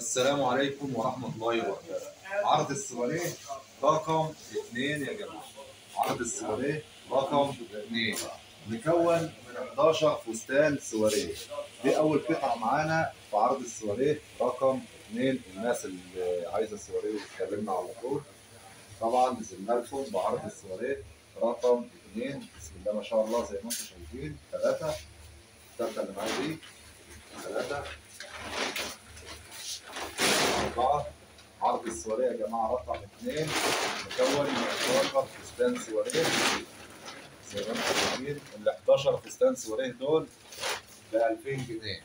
السلام عليكم ورحمة الله وبركاته. عرض السواريه رقم 2 يا جماعة. عرض السواريه رقم 2 مكون من 11 فستان سواريه. دي أول قطعة معانا في عرض السواريه رقم 2. الناس اللي عايزة سواريه وتكلمنا على طول، طبعا نزلنا لكم بعرض السواريه رقم 2. بسم الله ما شاء الله، زي ما انتم شايفين 3، الثالثة اللي معايا دي 3 4. عرض السواريه يا جماعة رقم 2 مكون من 11 فستان سواريه زي ما انتم شايفين. ال 11 فستان سواريه دول ب 2000 جنيه.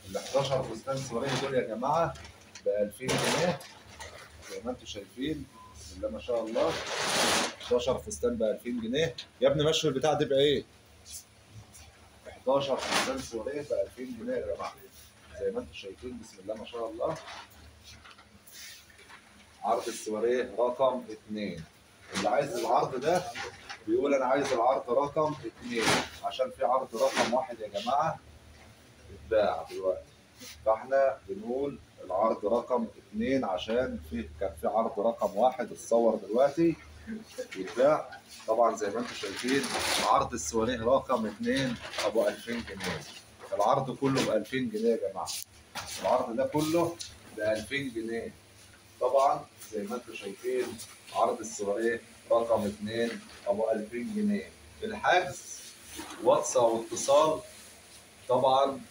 ال 11 فستان سواريه دول يا جماعة ب 2000 جنيه زي ما انتم شايفين. بسم الله ما شاء الله، 11 فستان ب 2000 جنيه. يا ابني مشي البتاع دي بايه؟ 11 فستان سواريه ب 2000 جنيه يا جماعة زي ما انتم شايفين. بسم الله ما شاء الله. عرض السواريه رقم 2. اللي عايز العرض ده بيقول انا عايز العرض رقم 2، عشان في عرض رقم 1 يا جماعة اتباع دلوقتي، فاحنا بنقول العرض رقم 2 عشان كان في عرض رقم 1 اتصور دلوقتي يتباع. طبعا زي ما انتم شايفين عرض السواريه رقم 2 ابو 2000 جنيه. العرض كله ب 2000 جنيه يا جماعة. العرض ده كله ب 2000 جنيه. طبعا زي ما انتم شايفين عرض السواريه رقم 2 ابو 2000 جنيه. الحجز واتس او اتصال طبعا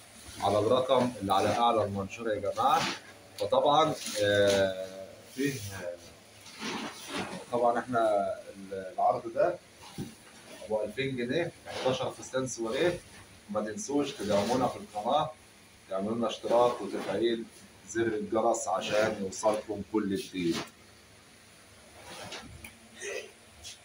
على الرقم اللي على اعلى المنشور يا جماعة. فطبعا فيه طبعا احنا العرض ده ابو 2000 جنيه 11 فستان سواريه. وما تنسوش تدعمونا في القناة، تعملوا لنا اشتراك وتفعيل زر الجرس عشان يوصلكم كل جديد.